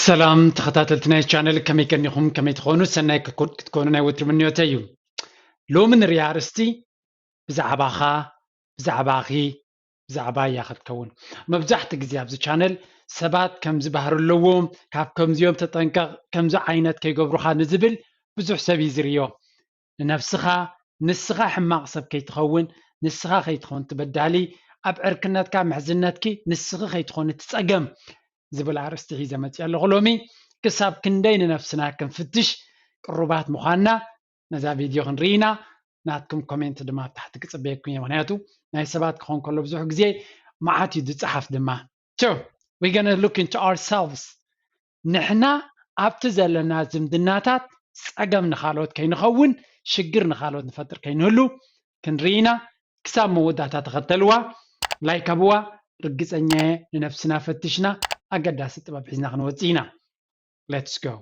ሰላም ተኸታተልቲ ናይ ቻነል፣ ከመይ ቀኒኹም? ከመይ ትኾኑ? ሰናይ ክኮ- ክትኮኑ ናይ ወትሪ ምንዮተይ እዩ። ሎሚ ንሪኣ ኣርእስቲ ብዛዕባኻ፣ ብዛዕባኺ፣ ብዛዕባ እያ ክትከውን። መብዛሕትኡ ግዜ ኣብዚ ቻነል ሰባት ከምዚ ባህሪ ኣለዎም፣ ካብ ከምዚኦም ተጠንቀቕ፣ ከምዚ ዓይነት ከይገብሩኻ ንዝብል ብዙሕ ሰብ እዩ ዝርእዮ። ንነብስኻ፣ ንስኻ ሕማቕ ሰብ ከይትኸውን፣ ንስኻ ከይትኾን ትበዳሊ፣ ኣብ ዕርክነትካ ምሕዝነትኪ ንስኺ ከይትኾን እቲ ጸገም ዝብል ኣርእስቲ ሒዘ መፅእ ኣለኹ። ሎሚ ክሳብ ክንደይ ንነፍስና ክንፍትሽ ቅሩባት ምዃንና ነዛ ቪድዮ ክንርኢ ኢና። ናትኩም ኮሜንት ድማ ኣብ ታሕቲ ክፅበየኩም እየ። ምኽንያቱ ናይ ሰባት ክኾን ከሎ ብዙሕ ግዜ መዓት እዩ ዝፀሓፍ ድማ። So, we're gonna look into ourselves. ንሕና ኣብቲ ዘለና ዝምድናታት ጸገም ንኻልኦት ከይንኸውን፣ ሽግር ንኻልኦት ንፈጥር ከይንህሉ ክንርኢ ኢና። ክሳብ መወዳእታ ተኸተልዋ፣ ላይክ ኣብዋ። ርግጸኛ እየ ንነፍስና ፈትሽና ኣገዳሲ ጥበብ ሒዝና ክንወጽእ ኢና። Let's go.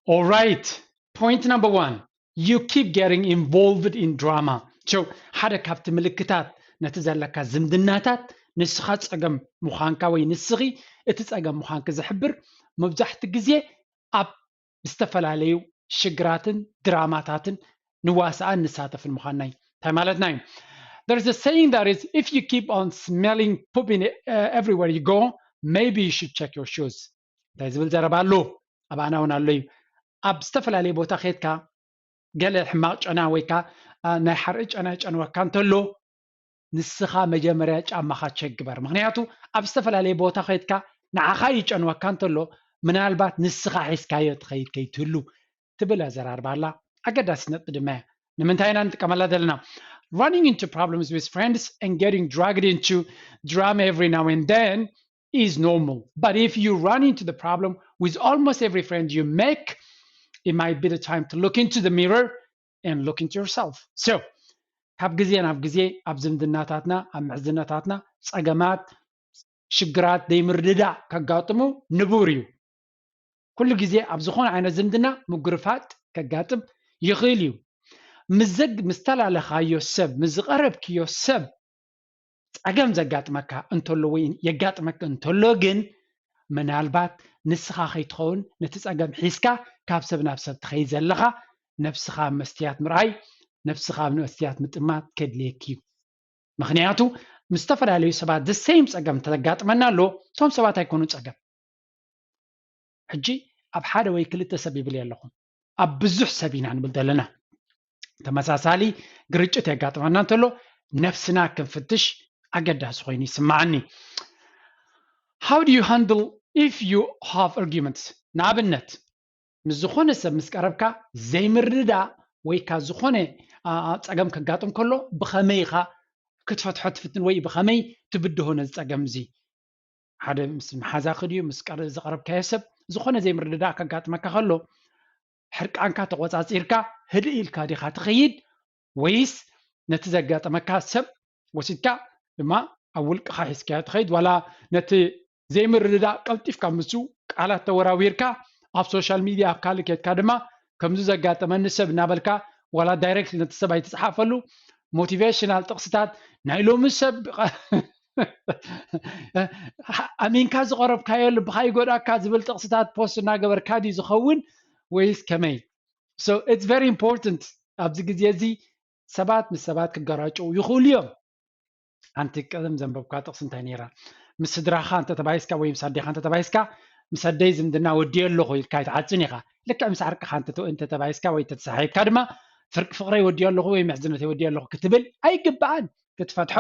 Alright, point number one, you keep getting involved in drama. So ሓደ ካብቲ ምልክታት ነቲ ዘለካ ዝምድናታት ንስኻ ጸገም ምዃንካ ወይ ንስኺ እቲ ጸገም ምዃንኪ ዝሕብር መብዛሕትኡ ግዜ ኣብ ዝተፈላለዩ ሽግራትን ድራማታትን ንዋሳኣን ንሳተፍን ምዃንና እዩ። እንታይ ማለትና እዩ? There's a saying that is, if you keep on smelling poop in, uh, everywhere you go, maybe you should check your shoes. እንታይ ዝብል ዘረባ ኣሎ? ኣባና እውን ኣሎ እዩ። ኣብ ዝተፈላለየ ቦታ ከድካ ገለ ሕማቕ ጨና ወይ ከዓ ናይ ሓርኢ ጨና ይጨንወካ እንተሎ ንስኻ መጀመርያ ጫማኻ ቸክ ግበር። ምኽንያቱ ኣብ ዝተፈላለየ ቦታ ከድካ ንዓኻ ይጨንወካ እንተሎ ምናልባት ንስኻ ሒዝካዮ ትኸይድ ከይትህሉ ትብል ኣዘራርባ ኣላ። ኣገዳሲት ነጥቢ ድማ እያ። ንምንታይ ኢና ንጥቀመላ ዘለና? Running into problems with friends and getting dragged into drama every now and then is normal. But if you run into the problem with almost every friend you make, it might be the time to look into the mirror and look into yourself. So ካብ ግዜ ናብ ግዜ ኣብ ዝምድናታትና፣ ኣብ ምሕዝነታትና ጸገማት፣ ሽግራት፣ ዘይምርድዳእ ከጋጥሙ ንቡር እዩ። ኩሉ ግዜ ኣብ ዝኾነ ዓይነት ዝምድና ምጉርፋጥ ከጋጥም ይኽእል እዩ። ምስ ዘግ- ምስ ተላለኻዮ ሰብ፣ ምስ ዝቐረብክዮ ሰብ ጸገም ዘጋጥመካ እንተሎ ወይ የጋጥመካ እንተሎ ግን ምናልባት ንስኻ ከይትኸውን ነቲ ጸገም ሒዝካ ካብ ሰብ ናብ ሰብ ትኸይድ ዘለኻ ነብስኻ ኣብ መስትያት ምርኣይ፣ ነብስኻ ኣብ መስትያት ምጥማት ከድልየኪ እዩ። ምኽንያቱ ምስ ዝተፈላለዩ ሰባት the same ጸገም እንተዘጋጥመና ኣሎ እቶም ሰባት ኣይኮኑን ጸገም። ሕጂ ኣብ ሓደ ወይ ክልተ ሰብ ይብል የለኹም፣ ኣብ ብዙሕ ሰብ ኢና ንብል ዘለና። ተመሳሳሊ ግርጭት የጋጥመና እንተሎ ነብስና ክንፍትሽ ኣገዳሲ ኮይኑ ይስምዓኒ። How do you handle if you have arguments? ንኣብነት ምስ ዝኾነ ሰብ ምስ ቀረብካ ዘይምርድዳእ ወይ ካ ዝኾነ ጸገም ከጋጥም ከሎ ብኸመይ ኢኻ ክትፈትሖ ትፍትን ወይ ብኸመይ ትብድሆ ነዚ ጸገም እዚ? ሓደ ምስ መሓዛኺ ድዩ ምስ ዝቐረብካዮ ሰብ ዝኾነ ዘይምርድዳእ ከጋጥመካ ከሎ ሕርቃንካ ተቖጻጺርካ ህድእ ኢልካ ዲኻ ትኸይድ ወይስ ነቲ ዘጋጠመካ ሰብ ወሲድካ ድማ ኣብ ውልቅኻ ሒዝካዮ ትኸይድ ዋላ ነቲ ዘይምርድዳእ ቀልጢፍካ ምስኡ ቃላት ተወራዊርካ ኣብ ሶሻል ሚድያ ኣብ ካልእ ኬድካ ድማ ከምዚ ዘጋጠመኒ ሰብ እናበልካ ዋላ ዳይሬክት ነቲ ሰብ ኣይትፅሓፈሉ ሞቲቬሽናል ጥቕስታት ናይ ሎሚ ሰብ ኣሚንካ ዝቐረብካዮ ልብኻ ይጎድኣካ ዝብል ጥቕስታት ፖስት እናገበርካ ድዩ ዝኸውን ወይስ ከመይ? So it's very important ኣብዚ ግዜ እዚ ሰባት ምስ ሰባት ክገራጨው ይኽእሉ እዮም። ሓንቲ ቀደም ዘንበብኳ ጥቕሲ እንታይ ነይራ? ምስ ስድራኻ እንተተባይስካ ወይ ምስ ኣዴኻ እንተተባይስካ ምስ ኣደይ ዝምድና ወዲዮ ኣለኹ ኢልካ ኣይትዓጽን ኢኻ። ልክዕ ምስ ዓርቅኻ እንተተባይስካ ወይ እንተተሳሒብካ ድማ ፍርቂ ፍቕረይ ወዲዮ ኣለኹ ወይ ምሕዝነተይ ወዲዮ ኣለኹ ክትብል ኣይግባኣን። ክትፈትሖ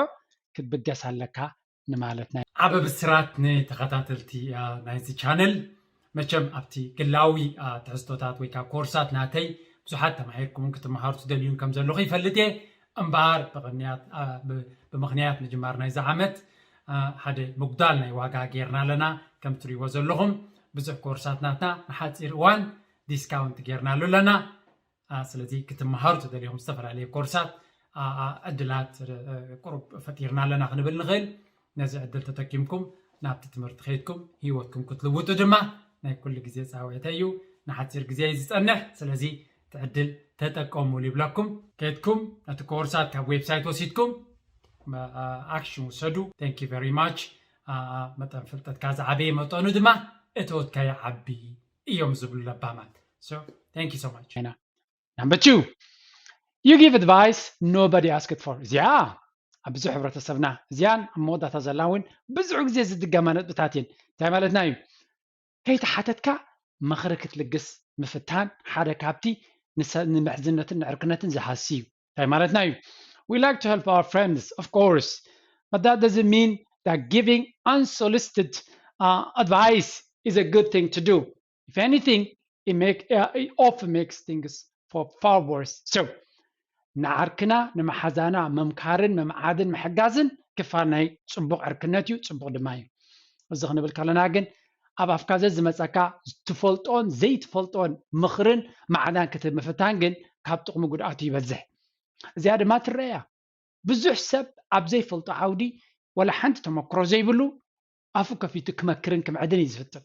ክትብገስ ኣለካ ንማለት ናይ ዓበ ብስራት ንተኸታተልቲ ናይዚ ቻነል። መቸም ኣብቲ ግላዊ ትሕዝቶታት ወይ ካብ ኮርሳት ናተይ ብዙሓት ተማሂርኩምን ክትመሃሩ ትደልዩን ከም ዘለኹ ይፈልጥ እየ። እምበኣር ብቕንያት ብምኽንያት ምጅማር ናይዚ ዓመት ሓደ ምጉዳል ናይ ዋጋ ጌርና ኣለና። ከም ትሪእዎ ዘለኹም ብዙሕ ኮርሳት ናትና ንሓፂር እዋን ዲስካውንት ጌርናሉ ኣለና። ስለዚ ክትመሃሩ ተደሊኹም ዝተፈላለዩ ኮርሳት ዕድላት ቁሩብ ፈጢርና ኣለና ክንብል ንኽእል። ነዚ ዕድል ተጠቂምኩም ናብቲ ትምህርቲ ከይድኩም ህይወትኩም ክትልውጡ ድማ ናይ ኩሉ ግዜ ፃውዒተ እዩ። ንሓፂር ግዜ እዩ ዝፀንሕ። ስለዚ እቲ ዕድል ተጠቀሙሉ ይብለኩም። ከይድኩም ነቲ ኮርሳት ካብ ዌብሳይት ወሲድኩም ኣክሽን ውሰዱ። Thank you very much። መጠን ፍልጠትካ ዝዓበየ መጠኑ ድማ እተወትካ ይዓቢ እዮም ዝብሉ ለባማት። So thank you so much. Number two, you give advice nobody asked for. እዚኣ ኣብ ብዙሕ ሕብረተሰብና እዚኣን ኣብ መወዳእታ ዘላ እውን ብዙሕ ግዜ ዝድገማ ነጥብታት እየን። እንታይ ማለትና እዩ? ከይተሓተትካ ምኽሪ ክትልግስ ምፍታን ሓደ ካብቲ ንሰ- ንምሕዝነትን ንዕርክነትን ዝሃሲ እዩ። እንታይ ማለትና እዩ? We like to help our friends, of course, but that doesn't mean that giving unsolicited uh, advice is a good thing to do. If anything, it make uh, it often makes things for far worse. So ንዓርክና ንመሓዛና ምምካርን ምምዓድን ምሕጋዝን ክፋል ናይ ፅቡቕ ዕርክነት እዩ፣ ፅቡቕ ድማ እዩ። እዚ ክንብል ከለና ግን ኣብ ኣፍካ ዘዝመፀካ ትፈልጦን ዘይትፈልጦን ምኽርን ማዕዳን ክትምፍታን ግን ካብ ጥቕሚ ጉድኣቱ ይበዝሕ። እዚኣ ድማ ትረአ እያ። ብዙሕ ሰብ ኣብ ዘይፈልጦ ዓውዲ ወላ ሓንቲ ተመክሮ ዘይብሉ ኣፉ ከፊቱ ክመክርን ክምዕድን እዩ ዝፍትን።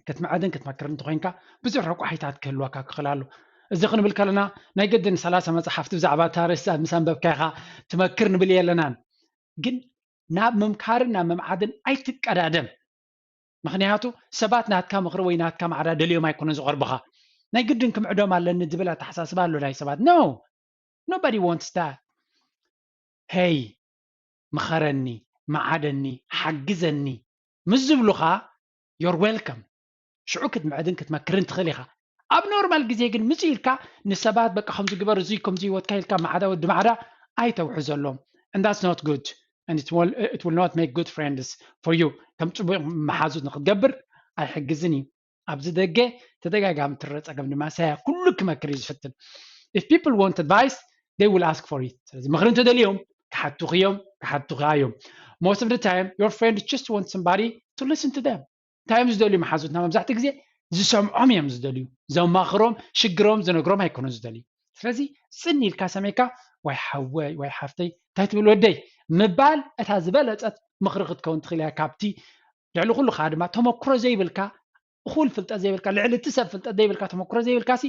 ክትምዕድን ክትመክር እንተኮይንካ ብዙሕ ረቋሒታት ክህልወካ ክኽእል ኣሎ። እዚ ክንብል ከለና ናይ ግድን ሰላሳ መፅሓፍቲ ብዛዕባ ታሪስ ምስ ኣንበብካ ኢኻ ትመክር ንብል የለናን። ግን ናብ ምምካርን ናብ ምምዓድን ኣይትቀዳደም። ምክንያቱ ሰባት ናትካ ምኽሪ ወይ ናትካ ማዕዳ ደልዮም ኣይኮኑን ዝቐርቡኻ። ናይ ግድን ክምዕዶም ኣለኒ ዝብል ኣተሓሳስባ ኣሎ ናይ ሰባት። No, nobody wants that. Hey, ምኸረኒ፣ መዓደኒ፣ ሓግዘኒ ምስ ዝብሉኻ you're welcome። ሽዑ ክትምዕድን ክትመክርን ትኽእል ኢኻ። ኣብ ኖርማል ግዜ ግን ምጽእ ኢልካ ንሰባት በቃ ከምዚ ግበር፣ እዚ ከምዚ ህይወትካ ኢልካ ማዕዳ ወዲ ማዕዳ ኣይተውሕዘሎም። And that's not good. And it will, it will not make good friends for you. ከም ጽቡቕ መሓዙት ንክትገብር ኣይሕግዝን እዩ። ኣብዚ ደገ ተደጋጋሚ ትረአ ጸገም ድማ ሳያ ኩሉ ክመክር እዩ ዝፍትን። If people want advice, they will ask for it. ስለዚ ምኽሪ እንተደልዮም ክሓቱኽ እዮም፣ ክሓቱኻ እዮም። Most of the time, your friend just wants somebody to listen to them. እንታይ እዮም ዝደልዩ መሓዙትና? መብዛሕትኡ ግዜ ዝሰምዖም እዮም ዝደልዩ። ዘማኽሮም፣ ሽግሮም ዝነግሮም ኣይኮኑን ዝደልዩ። ስለዚ ጽን ኢልካ ሰሚዕካ ወይ ሓወይ ወይ ሓፍተይ እንታይ ትብል ወደይ ምባል እታ ዝበለጸት ምኽሪ ክትከውን ትኽእል እያ። ካብቲ ልዕሊ ኩሉ ከዓ ድማ ተመክሮ ዘይብልካ፣ እኹል ፍልጠት ዘይብልካ፣ ልዕሊ እቲ ሰብ ፍልጠት ዘይብልካ፣ ተመክሮ ዘይብልካ ሲ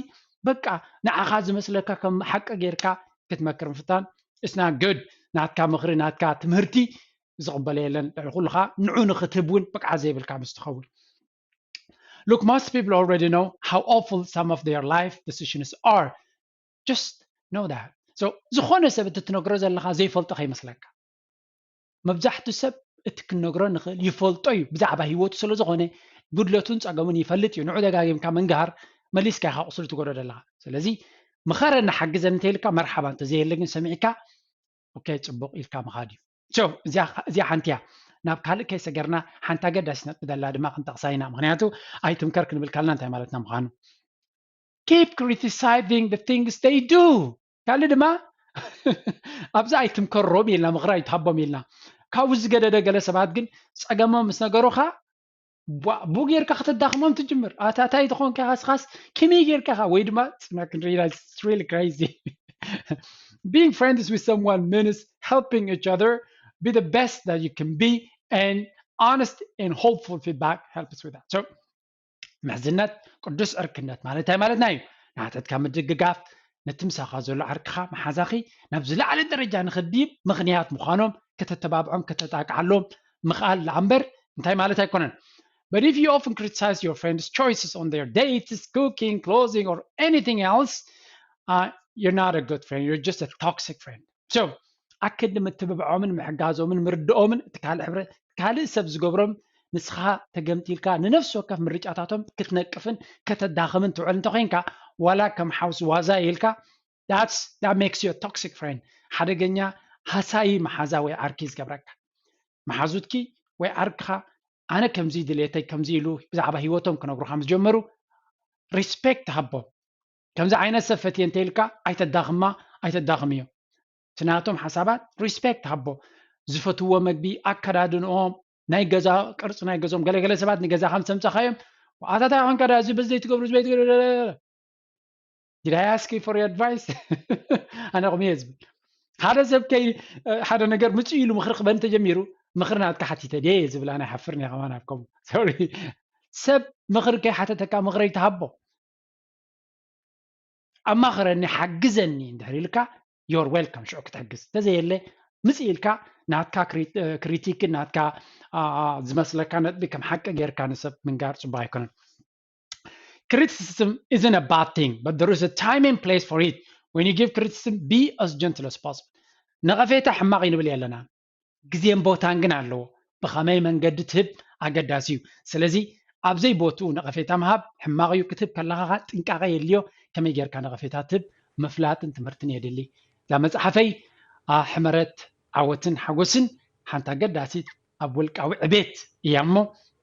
በቃ ንዓኻ ዝመስለካ ከም ሓቂ ጌርካ ክትመክር ምፍታን it's not good። ናትካ ምኽሪ ናትካ ትምህርቲ ዝቕበሎ የለን። ልዕሊ ኩሉ ከዓ ንዑ ንክትህብ እውን ብቅዓት ዘይብልካ ምስ ትኸውን። Look, most people already know how awful some of their life decisions are. Just know that. So ዝኾነ ሰብ እቲ ትነግሮ ዘለኻ ዘይፈልጦ ከይመስለካ። መብዛሕትኡ ሰብ እቲ ክንነግሮ ንኽእል ይፈልጦ እዩ፣ ብዛዕባ ህይወቱ ስለ ዝኾነ ጉድለቱን ጸገሙን ይፈልጥ እዩ። ንዑ ደጋጊምካ ምንጋር መሊስካ ኢኻ ቁስሉ ትጎዶ ዘለኻ። ስለዚ ምኸረኒ ሓግዘኒ እንተኢልካ መርሓባ፣ እንተዘየለ ግን ሰሚዕካ ኦኬ ጽቡቕ ኢልካ ምኻድ እዩ። So እዚኣ እዚኣ ሓንቲ እያ። ናብ ካልእ ከይሰገርና ሓንቲ ኣገዳሲ ነጥቢ ደላ ድማ ክንጠቕሳ ኢና። ምኽንያቱ ኣይትምከር ክንብል ካልና እንታይ ማለትና ምዃኑ። Keep criticizing the things they do። ካልእ ድማ ኣብዚ ኣይትምከሮም ኢልና ምኽሪ ኣይትሃቦም ኢልና። ካብኡ ዝገደደ ገለ ሰባት ግን ጸገሞም ምስ ነገሩኻ ቧ- ቡ ጌርካ ከተዳኽሞም ትጅምር። ኣታ እንታይ ዝኾንካ ኢኻ ስኻስ ከመይ ጌርካ ኢኻ ወይ ድማ ጽና ክንርኢና። It's really crazy. Being friends with someone means helping each other be the best that you can be and honest and hopeful feedback helps with that. So ምሕዝነት ቅዱስ ዕርክነት ማለት እንታይ ማለትና እዩ? ንሓተትካ ምድግጋፍ፣ ነቲ ምሳኻ ዘሎ ዓርክኻ መሓዛኺ ናብ ዝለዓለ ደረጃ ንኽድይብ ምኽንያት ምዃኖም ከተተባብዖም ከተጣቅዓሎም ምኽኣል ደኣ እምበር እንታይ ማለት ኣይኮነን። But if you often criticize your friends' choices on their dates, cooking, clothing, or anything else, uh, you're not a good friend. You're just a toxic friend. So ኣክንዲ ምትብብዖምን ምሕጋዞምን ምርድኦምን እቲ ካልእ ሕብረ- ካልእ ሰብ ዝገብሮም ንስኻ ተገምጢልካ ንነፍሲ ወከፍ ምርጫታቶም ክትነቅፍን ከተዳኽምን ትውዕል እንተኮይንካ ዋላ ከም ሓውሲ ዋዛ ኢልካ that's that makes you a toxic friend ሓደገኛ ሃሳዪ መሓዛ ወይ ዓርኪ ዝገብረካ። መሓዙትኪ ወይ ዓርክኻ ኣነ ከምዚ ድሌተይ ከምዚ ኢሉ ብዛዕባ ህይወቶም ክነግሩኻ ምስ ጀመሩ ሪስፔክት ሃቦም። ከምዚ ዓይነት ሰብ ፈትየ እንተ ኢልካ ኣይተዳኽማ ኣይተዳኽምዮ። እቲ ናቶም ሓሳባት ሪስፔክት ሃቦ። ዝፈትዎ መግቢ፣ ኣከዳድንኦም፣ ናይ ገዛ ቅርፂ ናይ ገዞም ገለገለ ሰባት ንገዛ ከም ሰምፀኻዮም ኣታታ ኮንካ እዚ በዚ ዘይትገብሩ እዚ በዚ Did I ask you for your advice? ኣነ ኹም እየ ዝብል ሓደ ሰብ ከይ ሓደ ነገር ምፅእ ኢሉ ምኽሪ ክበን ተጀሚሩ ምኽሪ ናትካ ሓቲተ ድየ ዝብል ኣነ ሓፍር ነ ከማን ኣብ ከምኡ ሶሪ ሰብ ምኽሪ ከይሓተተካ ምኽሪ ኣይትሃቦ ኣማኽረኒ ሓግዘኒ እንድሕር ኢልካ you're welcome ሽዑ ክትሕግዝ እንተዘየለ ምጽእ ኢልካ ናትካ ክሪቲክን ናትካ ዝመስለካ ነጥቢ ከም ሓቂ ጌርካ ንሰብ ምንጋር ጽቡቅ ኣይኮነን። Criticism isn't a bad thing, but there is a time and place for it. When you give criticism, be as gentle as possible. ነቐፌታ ሕማቕ እዩ ንብል የለና፣ ግዜን ቦታን ግን ኣለዎ። ብኸመይ መንገዲ ትህብ ኣገዳሲ እዩ። ስለዚ ኣብ ዘይቦትኡ ነቐፌታ ምሃብ ሕማቕ እዩ። ክትህብ ከለኻ ጥንቃቐ የድልዮ። ከመይ ጌርካ ነቐፌታ ትህብ ምፍላጥን ትምህርትን የድሊ። እዛ መጽሓፈይ ሕመረት ዓወትን ሓጎስን ሓንቲ ኣገዳሲት ኣብ ውልቃዊ ዕቤት እያ እሞ፣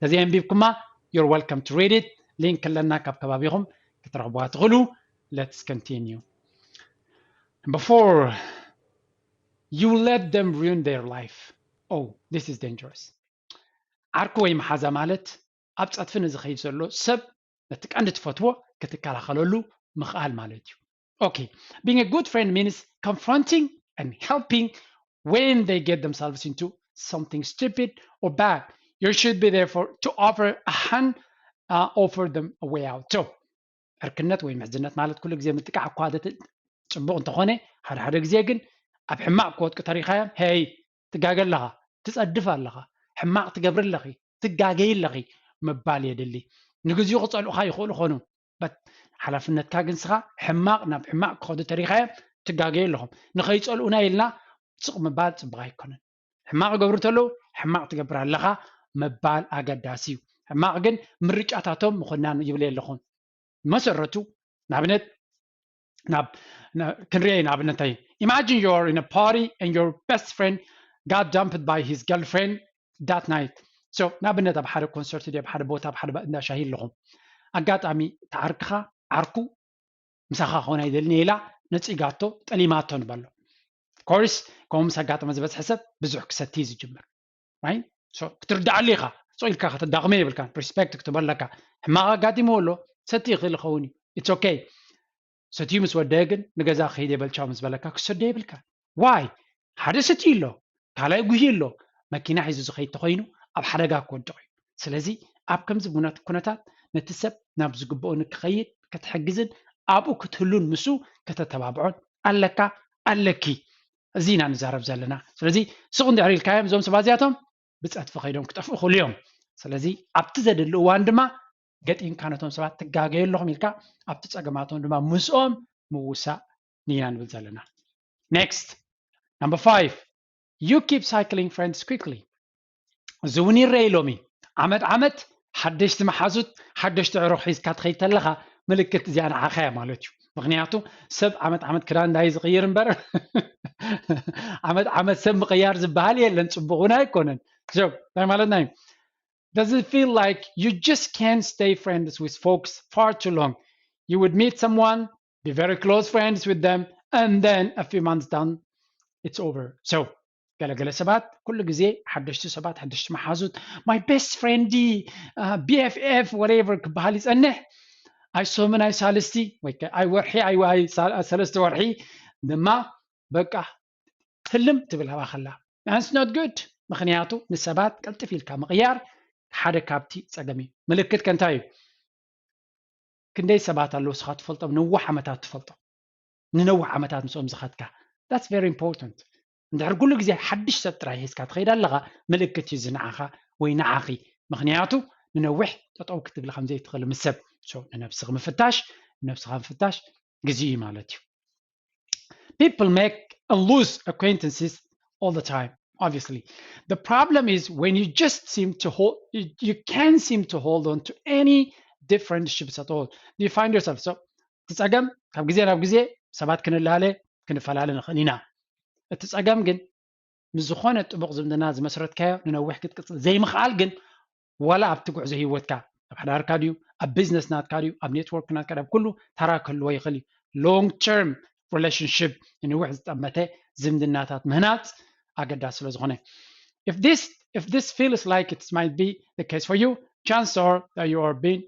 ነዚ ኣንቢብኩማ፣ you're welcome to read it። ሊንክ ኣለና፣ ካብ ከባቢኹም ክትረኽቡዋ ትኽእሉ። Let's continue. Number four, you let them ruin their life. Oh, this is dangerous. ዓርኩ ወይ መሓዛ ማለት ኣብ ጸድፊ ንዝኸይድ ዘሎ ሰብ ነቲ ቀንዲ ትፈትዎ ክትከላኸለሉ ምኽኣል ማለት እዩ። Okay, being a good friend means confronting and helping when they get themselves into something stupid or bad. You should be there for to offer a hand, uh, offer them a way out. So ዕርክነት ወይ ምሕዝነት ማለት ኩሉ ግዜ ምጥቃዕ እኳ ጽቡቕ እንተኾነ፣ ሓደ ሓደ ግዜ ግን ኣብ ሕማቕ ክወድቁ ተሪኻዮም፣ ሄይ፣ ትጋገ ኣለኻ፣ ትጸድፍ ኣለኻ፣ ሕማቕ ትገብሪ ኣለኺ፣ ትጋገይ ኣለኺ ምባል የድሊ። ንግዚኡ ክጸልኡኻ ይኽእሉ ኾኑ፣ but ሓላፍነትካ ግን ስኻ ሕማቕ ናብ ሕማቕ ክኸዱ ተሪኻዮም፣ ትጋገዩ ኣለኹም። ንኸይጸልኡና ኢልና ስቕ ምባል ጽቡቕ ኣይኮነን። ሕማቕ ይገብሩ እንተለዉ ሕማቕ ትገብር ኣለኻ ምባል ኣገዳሲ እዩ። ሕማቕ ግን ምርጫታቶም ምኹናን ይብል የለኹም። መሰረቱ ንኣብነት ናብ ክንሪኦ ኢና ኣብነት እንታይ፣ imagine you're in a party and your best friend got dumped by his girlfriend that night. So ንኣብነት ኣብ ሓደ ኮንሰርት ድዩ ኣብ ሓደ ቦታ ኣብ ሓደ እንዳ ሻሂ ኣለኹም፣ ኣጋጣሚ ተዓርክኻ ዓርኩ ምሳኻ ክኾን ኣይደልን ኢላ ነጺጋቶ ጠሊማቶ ንበሎ። Of course ከምኡ ምስ ኣጋጠመ ዝበዝሐ ሰብ ብዙሕ ክሰቲ እዩ ዝጅምር። Right? So ክትርዳዓሉ ኢኻ። So ኢልካ ከተዳኽመ የብልካን። ሪስፔክት ክትበለካ። ሕማቕ ኣጋጢምዎ ኣሎ፣ ሰቲ ይኽእል ይኸውን እዩ። It's okay። ሰትዩ ምስ ወደአ ግን ንገዛ ክኸይድ የበልቻው ምስ በለካ ክሰዶ የብልካን። Why? ሓደ ሰትዩ ኣሎ፣ ካልኣይ ጉሂ ኣሎ፣ መኪና ሒዙ ዝኸይድ ተኾይኑ ኣብ ሓደጋ ክወድቕ እዩ። ስለዚ ኣብ ከምዚ ኩነታት ነቲ ሰብ ናብ ዝግብኦ ንክኸይድ ክትሕግዝን ኣብኡ ክትህሉን ምስኡ ከተተባብዖን ኣለካ ኣለኪ። እዚ ኢና ንዛረብ ዘለና። ስለዚ ስቕ እንድሕር ኢልካዮም እዞም ሰባት እዚኣቶም ብጸድፊ ከይዶም ክጠፍኡ ይኽእሉ እዮም። ስለዚ ኣብቲ ዘድሊ እዋን ድማ ገጢምካ ነቶም ሰባት ትጋገዩ ኣለኹም ኢልካ ኣብቲ ጸገማቶም ድማ ምስኦም ምውሳእ ኢና ንብል ዘለና። Next, number five, you keep cycling friends quickly. እዚ እውን ይረኣይ ሎሚ ዓመት ዓመት ሓደሽቲ መሓዙት ሓደሽቲ ዕሩኽ ሒዝካ ትኸይድ ተለኻ ምልክት እዚኣ ንዓኻ እያ ማለት እዩ። ምክንያቱ ሰብ ዓመት ዓመት ክዳን እንዳይ ዝቕይር እምበር ዓመት ዓመት ሰብ ምቕያር ዝበሃል የለን። ጽቡቕ እውን ኣይኮነን። So እንታይ ማለትና እዩ? Does it feel like you just can't stay friends with folks far too long? You would meet someone, be very close friends with them, and then a few months down, it's over. So ገለገለ ሰባት ኩሉ ግዜ ሓደሽቲ ሰባት ሓደሽቲ መሓዙት my best friend BFF whatever ክበሃል ይጸንሕ። ኣይሶምን ኣይሳልስቲ ወይ ኣይ ወርሒ ኣይ ሰለስተ ወርሒ ድማ በቃ ትልም ትብል ኣባኸላ። That's not good። ምክንያቱ ንሰባት ቀልጥፍ ኢልካ ምቕያር ሓደ ካብቲ ጸገም እዩ። ምልክት ከ እንታይ እዩ? ክንደይ ሰባት ኣለዉ ስኻ ትፈልጦም፣ ነዊሕ ዓመታት ትፈልጦም፣ ንነዊሕ ዓመታት ምስኦም ዝኸድካ? That's very important። እንድሕር ኩሉ ግዜ ሓድሽ ሰብ ጥራይ ሒዝካ ትኸይድ ኣለኻ ምልክት እዩ እዚ ንዓኻ ወይ ንዓኺ። ምክንያቱ ንነዊሕ ጠጠው ክትብል ከም ዘይትኽእል ምስ ሰብ። So ንነብስኺ ምፍታሽ፣ ንነብስኻ ምፍታሽ ግዜ እዩ ማለት እዩ። People make and lose acquaintances all the time, obviously. The problem is when you just seem to hold, you, you can't seem to hold on to any deep friendships at all. You find yourself, so እቲ ጸገም ካብ ግዜ ናብ ግዜ ሰባት ክንላለ ክንፈላለ ንኽእል ኢና። እቲ ጸገም ግን ምስ ዝኾነ ጥቡቕ ዝምድና ዝመስረትካዮ ንነዊሕ ክትቅጽል ዘይምኽኣል ግን ዋላ ኣብቲ ጉዕዞ ህይወትካ ኣብ ሓዳርካ ድዩ ኣብ ቢዝነስ ናትካ ድዩ ኣብ ኔትወርክ ናትካ ድዩ ኣብ ኩሉ ተራ ክህልዎ ይኽእል እዩ። Long term relationship ንነዊሕ ዝጠመተ ዝምድናታት ምህናጽ ኣገዳሲ ስለ ዝኾነ if this if this feels like it might be the case for you, chances are that you are being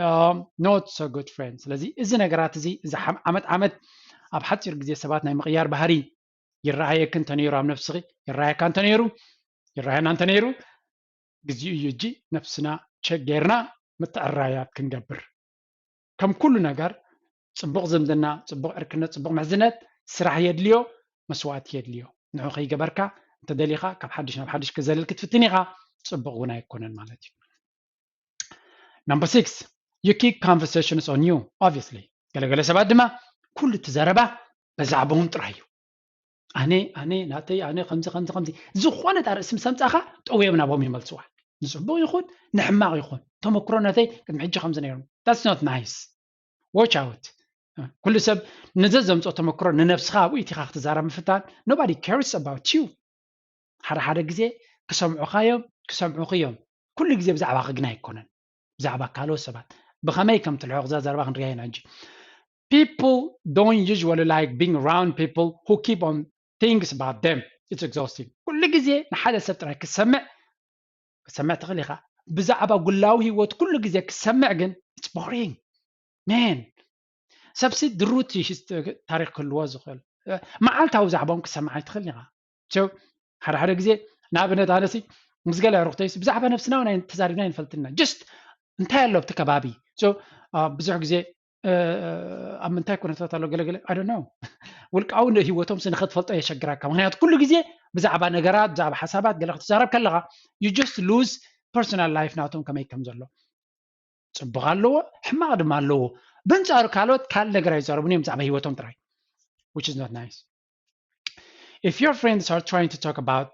um, not so good friend። ስለዚ እዚ ነገራት እዚ እዚ ዓመት ዓመት ኣብ ሓፂር ግዜ ሰባት ናይ ምቕያር ባህሪ ይረኣየክ እንተነይሩ ኣብ ነብስኺ ይረኣየካ እንተነይሩ ይረኣየና እንተነይሩ ግዜኡ እዩ እጂ ነብስና ቸክ ጌርና ምትዕራያት ክንገብር። ከም ኩሉ ነገር ጽቡቕ ዝምድና፣ ጽቡቕ ዕርክነት፣ ጽቡቕ ምሕዝነት ስራሕ የድልዮ፣ መስዋእቲ የድልዮ። ንዑ ከይገበርካ እንተደሊኻ ካብ ሓድሽ ናብ ሓድሽ ክዘልል ክትፍትን ኢኻ። ፅቡቕ እውን ኣይኮነን ማለት እዩ። Number six, you keep conversations on you, obviously. ገለገለ ሰባት ድማ ኩሉ እቲ ዘረባ በዛዕባኦም ጥራይ እዩ። ኣነ ኣነ ናተይ ኣነ ከምዚ ከምዚ ከምዚ ዝኾነ ጣርእሲ ምስ ኣምፃእኻ ጠውዮም ናቦም ይመልስዋ። ንፅቡቕ ይኹን ንሕማቕ ይኹን ተመክሮ ናተይ ቅድሚ ሕጂ ከምዚ ነይሩ። That's not nice. Watch out. ኩሉ ሰብ ነዚ ዘምፅኦ ተመክሮ ንነብስኻ ኣብኡ ኢቲኻ ክትዛረብ ምፍታን። Nobody cares about you. ሓደ ሓደ ግዜ ክሰምዑኻ እዮም ክሰምዑኺ እዮም። ኩሉ ግዜ ብዛዕባኺ ግን ኣይኮነን፣ ብዛዕባ ካልኦት ሰባት ብኸመይ ከም ትልሕቕ እዛ ዘረባ ክንሪኣ ኢና ሕጂ። People don't usually like being around people who keep on things about them. It's exhausting. ኩሉ ግዜ ንሓደ ሰብ ጥራይ ክትሰምዕ ክትሰምዕ ትኽእል ኢኻ። ብዛዕባ ግላዊ ህይወት ኩሉ ግዜ ክትሰምዕ ግን it's boring. Man, ሰብሲ ድሩት ታሪክ ክህልዎ ዝኽእል መዓልታዊ ዛዕባኦም ክትሰምዕ ኣይትኽእል ኢኻ። ሓደ ሓደ ግዜ ንኣብነት ኣነሲ ምስ ገለ ኣዕሩኽተይሲ ብዛዕባ ነብስና እውን ተዛሪብና ኣይንፈልጥና። Just እንታይ ኣሎ ኣብቲ ከባቢ ብዙሕ ግዜ ኣብ ምንታይ ኩነታት ኣሎ ገለገለ I don't know ውልቃዊ ህይወቶም ንኸትፈልጦ የሸግረካ። ምክንያቱ ኩሉ ግዜ ብዛዕባ ነገራት ብዛዕባ ሓሳባት ገለ ክትዛረብ ከለኻ you just lose personal life ናቶም ከመይ ከም ዘሎ። ፅቡቕ ኣለዎ ሕማቕ ድማ ኣለዎ። በንፃሩ ካልኦት ካልእ ነገር ኣይዛረቡን እዮም ብዛዕባ ህይወቶም ጥራይ which is not nice. If your friends are trying to talk about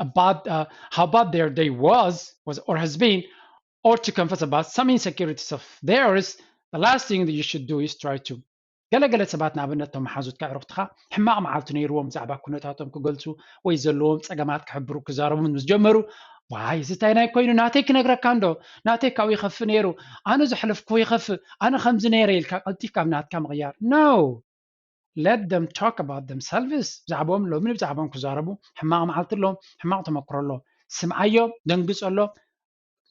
about uh, how bad their day was was or has been or to confess about some insecurities of theirs, the last thing that you should do is try to ገለገለ ሰባት ንኣብነት እቶም መሓዙትካ ኣዕሩኽትኻ ሕማቕ መዓልቲ ነይርዎም ብዛዕባ ኩነታቶም ክገልፁ ወይ ዘለዎም ፀገማት ክሕብሩ ክዛረቡ ምስ ጀመሩ ዋይ እዚ እንታይ ናይ ኮይኑ ናተይ ክነግረካ እንዶ ናተይ ካብኡ ይኸፍእ ነይሩ ኣነ ዘሕለፍክዎ ይኸፍእ ኣነ ከምዚ ነይረ ኢልካ ቀልጢፍካ ኣብ ናትካ ምቕያር no let them talk about themselves ብዛዕባኦም ሎሚ ብዛዕባኦም ክዛረቡ ሕማቕ መዓልቲ ኣለዎም ሕማቕ ተመክሮ ኣለዎም ስምዓዮ ደንግፀሎ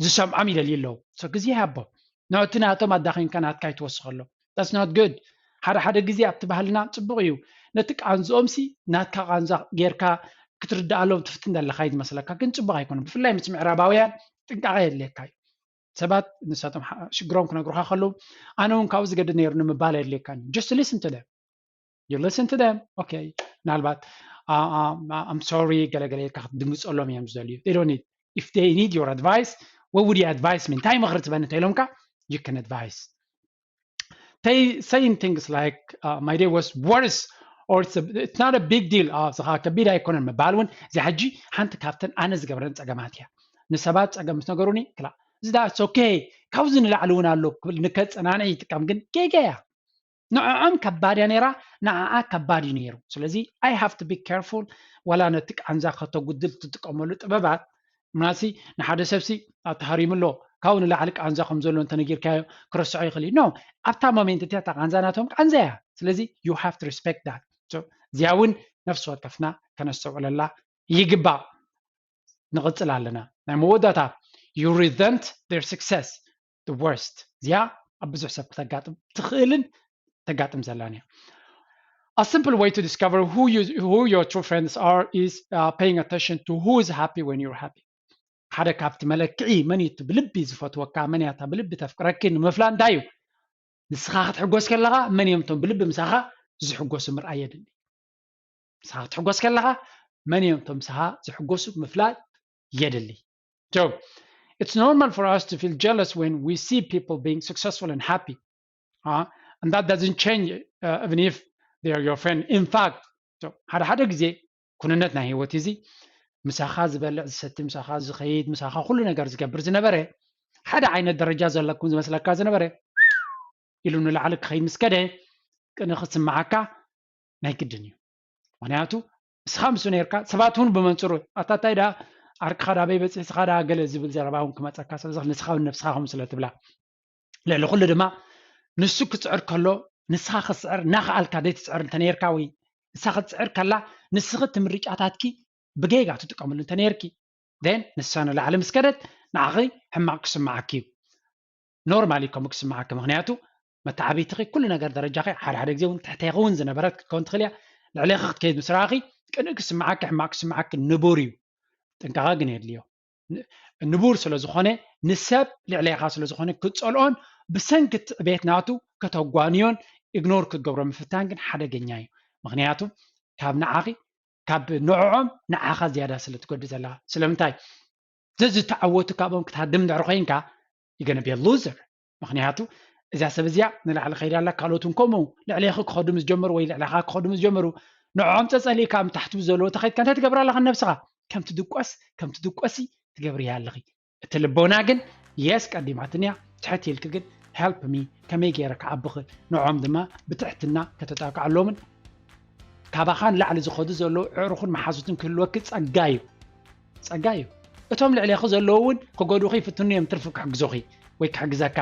ዝሰምዖም ይደልዩ ኣለዉ። So ግዜ ሃቦ። No እቲ ናቶም ኣዳኺምካ ናትካ ኣይትወስኸሎም። That's not good. ሓደ ሓደ ግዜ ኣብቲ ባህልና ፅቡቕ እዩ። ነቲ ቃንዝኦም ሲ ናትካ ቃንዛ ጌርካ ክትርድኣሎም ትፍትን ዘለኻ እዩ ዝመስለካ ግን ፅቡቕ ኣይኮነን። ብፍላይ ምስ ምዕራባውያን ጥንቃቐ የድልየካ እዩ። ሰባት ንሳቶም ሽግሮም ክነግሩኻ ከለዉ ኣነ እውን ካብኡ ዝገድድ ነይሩ ንምባል የድልየካ እዩ። Just listen to them. You listen to them. Okay. ምናልባት I'm sorry ገለገለ ኢልካ ክትድንግፀሎም እዮም ዝደልዩ። They don't need if they need your advice, what would you advise me? እንታይ ምኽሪ ትበኒ እንተኢሎምካ you can advise. Saying things like uh, my day was worse or it's, a, it's not a big deal. Uh, ስኻ ከቢድ ኣይኮነን ምባል እውን እዚ ሕጂ ሓንቲ ካብተን ኣነ ዝገብረን ፀገማት እያ። ንሰባት ፀገም ምስ ነገሩኒ ክላ እዚ ዳ it's okay ካብዚ ንላዕሊ እውን ኣሎ ክብል ንከፀናንዕ ይጥቀም ግን ጌጋ እያ። ንዕዖም ከባድ እያ ነይራ ንዓኣ ከባድ እዩ ነይሩ ስለዚ I have to be careful ዋላ ነቲ ቃንዛ ከተጉድል ትጥቀመሉ ጥበባት ምናሲ ንሓደ ሰብሲ ተሃሪሙ ኣሎ ካብኡ ንላዕሊ ቃንዛ ከም ዘሎ እንተነጊርካዮ ክረስዖ ይኽእል እዩ no ኣብታ ሞሜንት እቲያ እታ ቃንዛ ናቶም ቃንዛ እያ ስለዚ you have to respect that እዚኣ እውን ነፍሲ ወከፍና ከነስተውዕለላ ይግባእ ንቕፅል ኣለና ናይ መወዳእታ you resent their success the worst እዚኣ ኣብ ብዙሕ ሰብ ክተጋጥም ትኽእልን ተጋጥም ዘላን እያ A simple way to discover who, you, who your true friends are is uh, paying attention to who is happy when you're happy ሓደ ካብቲ መለክዒ መን እዩ ብልቢ ዝፈትወካ መን እያ ብልቢ ተፍቅረኪ ንምፍላ እንታይ እዩ ንስኻ ክትሕጎስ ከለኻ መን እዮም ቶም ብልቢ ምሳኻ ዝሕጎሱ ምርኣይ የድሊ ንስኻ ክትሕጎስ ከለኻ መን እዮም ቶም ምሳኻ ዝሕጎሱ ምፍላጥ የድሊ So it's normal for us to feel jealous when we see people being successful and happy. Uh, and that doesn't change uh, even if they are your friend. In fact, so ሓደ ሓደ ግዜ ኩንነት ናይ ህይወት እዚ ምሳኻ ዝበልዕ ዝሰቲ ምሳኻ ዝኸይድ ምሳኻ ኩሉ ነገር ዝገብር ዝነበረ ሓደ ዓይነት ደረጃ ዘለኩም ዝመስለካ ዝነበረ ኢሉ ንላዕሊ ክኸይድ ምስ ከደ ቅንኢ ክስምዓካ ናይ ግድን እዩ ምክንያቱ ንስኻ ምስኡ ነርካ ሰባት እውን ብመንፅሩ ኣታ እንታይ ደኣ ዓርክኻ ዳ ኣበይ በፂሕስኻ ዳ ገለ ዝብል ዘረባ እውን ክመፀካ ስለዚ ንስኻ እውን ነብስኻ ከምኡ ስለ ትብላ ልዕሊ ኩሉ ድማ ንሱ ክፅዕር ከሎ ንስኻ ክትፅዕር እናኽኣልካ ዘይትፅዕር እንተነርካ ወይ ንሳ ክትፅዕር ከላ ንስኺ እቲ ምርጫታትኪ ብጌጋ ትጥቀምሉ እንተነርኪ then ንሳ ንላዕሊ ምስ ከደት ንዓኺ ሕማቕ ክስምዓኪ እዩ normal እዩ ከምኡ ክስምዓኪ ምክንያቱ መተዓብይትኺ ኩሉ ነገር ደረጃኺ ሓደ ሓደ ግዜ እውን ትሕቴኺ እውን ዝነበረት ክትከውን ትኽእል እያ ልዕሌኺ ክትከይድ ምስ ረኣኺ ቅንእ ክስምዓኪ ሕማቕ ክስምዓኪ ንቡር እዩ ጥንቃቐ ግን የድልዮ ንቡር ስለ ዝኾነ ንሰብ ልዕሌኻ ስለ ዝኾነ ክትፀልኦን ብሰንኪ እቲ ዕቤት ናቱ ከተጓንዮን ኢግኖር ክትገብሮ ምፍታን ግን ሓደገኛ እዩ ምክንያቱ ካብ ንዓኺ ካብ ንዕዖም ንዓኻ ዝያዳ ስለ ትጎድእ ዘለኻ። ስለምንታይ? ዘዝተዓወቱ ካብኦም ክትሃድም ድሕሪ ኮይንካ፣ you're gonna be a loser። ምክንያቱ እዚኣ ሰብ እዚኣ ንላዕሊ ከይዳ ኣላ፣ ካልኦት እውን ከምኡ ልዕሌኺ ክኸዱ ምስ ጀመሩ ወይ ልዕሌኻ ክኸዱ ምስ ጀመሩ፣ ንዕዖም ጸጸሊእካ ኣብ ታሕቲ ዘለዉ ተኸይድካ እንታይ ትገብር ኣለኻ ንነብስኻ? ከም ትድቆስ ከም ትድቆሲ ትገብርያ ኣለኺ። እቲ ልቦና ግን የስ ቀዲማትንያ ትሕት ኢልኪ ግን help me፣ ከመይ ገይረ ክዓቢ ክእል? ንዕኦም ድማ ብትሕትና ከተጣቅዓሎምን ካባኻ ንላዕሊ ዝኸዱ ዘለዉ ኣዕሩኽን መሓዙትን ክህልወኪ ጸጋ እዩ። ጸጋ እዩ። እቶም ልዕሌኺ ዘለዉ እውን ክጎድኡኺ ይፍትኑ እዮም፣ ትርፊ ክሕግዙኺ ወይ ክሕግዘካ።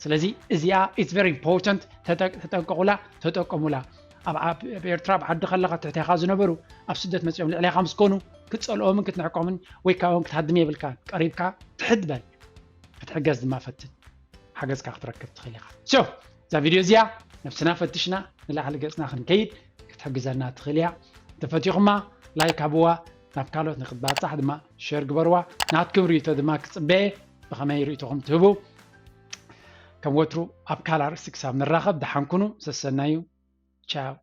ስለዚ እዚኣ it's very important፣ ተጠ- ተጠንቀቑላ፣ ተጠቀሙላ። ኣብ ኣብ- ኣብ ኤርትራ ኣብ ዓዲ ከለኻ ትሕቴኻ ዝነበሩ ኣብ ስደት መጺኦም ልዕሌኻ ምስ ኮኑ ክትጸልኦምን ክትንዕቆምን ወይ ካብኦም ክትሃድም የብልካን። ቀሪብካ ትሕት በል፣ ክትሕገዝ ድማ ፈትን። ሓገዝካ ክትረክብ ትኽእል ኢኻ። So እዛ ቪድዮ እዚኣ ነብስና ፈትሽና ንላዕሊ ገጽና ክንከይድ ክትሕግዘና ትኽእል እያ። እንተፈቲኹማ ላይክ ሃብዋ፣ ናብ ካልኦት ንክትባጻሕ ድማ ሸር ግበርዋ። ናትኩም ርእይቶ ድማ ክጽበየ ብኸመይ ርእይቶኹም ትህቡ። ከም ወትሩ ኣብ ካልእ ኣርእስቲ ክሳብ ንራኸብ ደሓን ኩኑ። ሰሰናዩ። ቻው።